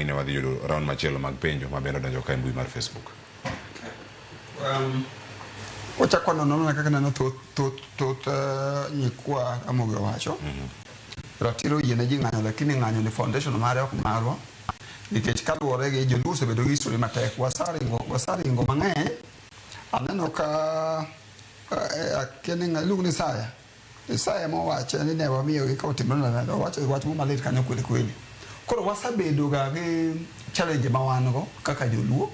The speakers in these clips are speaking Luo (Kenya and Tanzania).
Ne wadhi yudo round machielo mag penjo ma bende odonjo ka e mbui mar Facebook. Wachako nono mana kaka neno thoth thoth thoth nyikwa Ramogi owacho. Ratiro oyie ne ji ng'anyo lakini ng'anyo ni foundation mare ok marwa. Nikech kaluwore gi joluo osebedo gi history matek. Wasaringo wasaringo mang'eny. Aneno ka akia ni ng'a iluongo ni Isaya. Isaya mowacho ni ne wamiyogi ka otimore nade owacho wach moro malit kanyo kweli kweli. Koro wasebedo ga gi challenge ma wan go kaka joluo.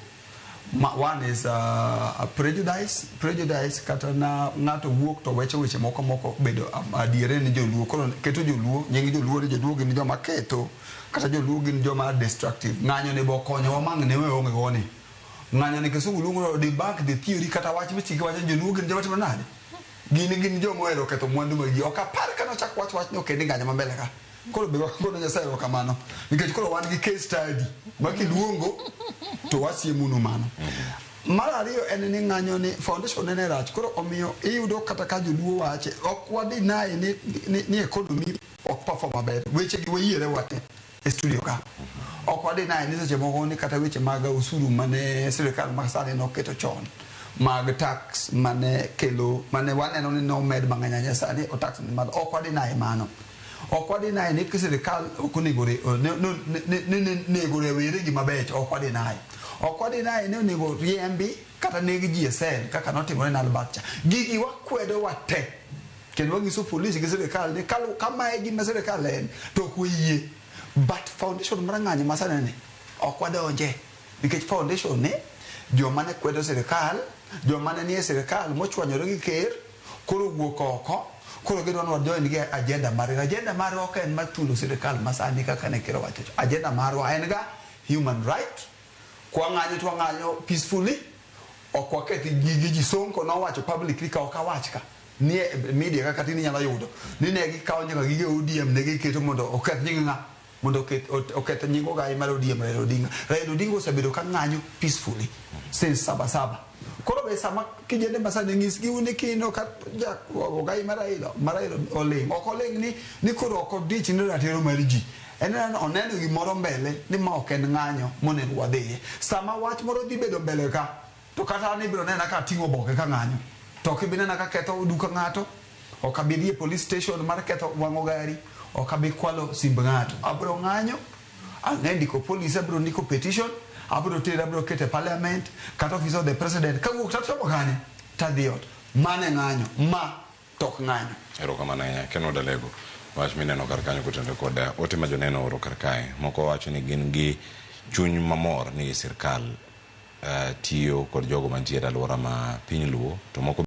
Ma, one is a prejudice, prejudice kata na ng'ato wuok to wecho weche moko moko bedo adiere ni joluo. Koro keto joluo, nying joluo ni joluo gin joma ketho kata joluo gin joma destructive. Ng'anyo ni bo konyowa mang' ne waonge go ni. Ng'anyo ni kisungu luongo ni debunk the theory kata wach michiki wacho ni joluo gin joma timo nade? Gin gin joma ohero ketho mwandu mag ji. Ok apar ka nochak wach wachno kendo e ng'anyo ma mbele ka. Koro be wagono Nyasaye erokamano nikech koro wan gi case study ma kiluongo to wasiemonu mano. Mar ariyo en ni ng'anyo ni foundation ne rach koro omiyo iyudo kata ka joluo wache ok wa deny ni economy ok perform maber. Weche gi wayiere wate e studio ka. Ok wa deny ni seche moko ni kata weche mag osuru mane sirikal ma sani noketo chon mag tax mane kelo mane waneno ni nomed mang'eny ahinya sani o tax ni malo ok wa deny mano. Ok wa deny ni sirikal ok onego nego rewere gi mabecho ok wa deny. Ok wa deny ni onego riembi kata neg ji e cell kaka notimore ne Albert cha. Gigi wakwedo wate kendo wanyiso polis gi sirikal ni kamae gima sirikal en to ok wayie. But foundation mar ng'anyo ma sani ni ok wadonje nikech foundation ni joma ne kwedo sirikal, joma ne nie sirikal mochwanyore gi ker koro owuok oko koro gidwa ni wajoin gi agenda margi. Agenda marwa ok en mar thulo sirikal masani kaka ne ker owacho cha. Agenda marwa en ga human right. Kwa ng'anyo to wang'anyo peacefully. Ok waketh gige ji. Sonko nowacho publicly ka ok awach ka nie media kaka tinde inyalo yudo ni ne gikawo nyaka gige ODM ne giketo mondo oketh nying ng'a mondo oketh nying ogai mar ODM Raila Odinga. Raila Odinga osebedo ka ng'anyo peacefully since saba saba. Koro be sama kijende masani nyisgi ni kino ka ja ogai mar Raila mar Raila oling'. Ok oling' ni koro ok odich ni ratiro mar ji. En ni oneno gimoro mbele ni ma ok en ng'anyo monego wadhiye. Sama wach moro dhi bedo mbele ka to kata an ibiro nena ka ating'o oboke ka ng'anyo. To ok ibi nena ka ketho duka ng'ato, ok abi dhi e police station mar ketho wang'o gari, ok abi kwalo simb ng'ato. Abiro ng'anyo, ang'e ndiko police, abiro ndiko petition, abiro tere, abiro kete e parliament, kata office of the president. Kawuok tachomo kanye? Tadhi ot. Mano e ng'anyo. Ma to ok ng'anyo. Erokamano ahinya. Ken Wuod Alego, wach mineno kar kanyo kotenore kod ote ma joneno ooro kar kae. Moko wacho ni gin gi chuny mamor ni sirkal tiyo kod jogo mantiere e alwora ma piny Luo, to moko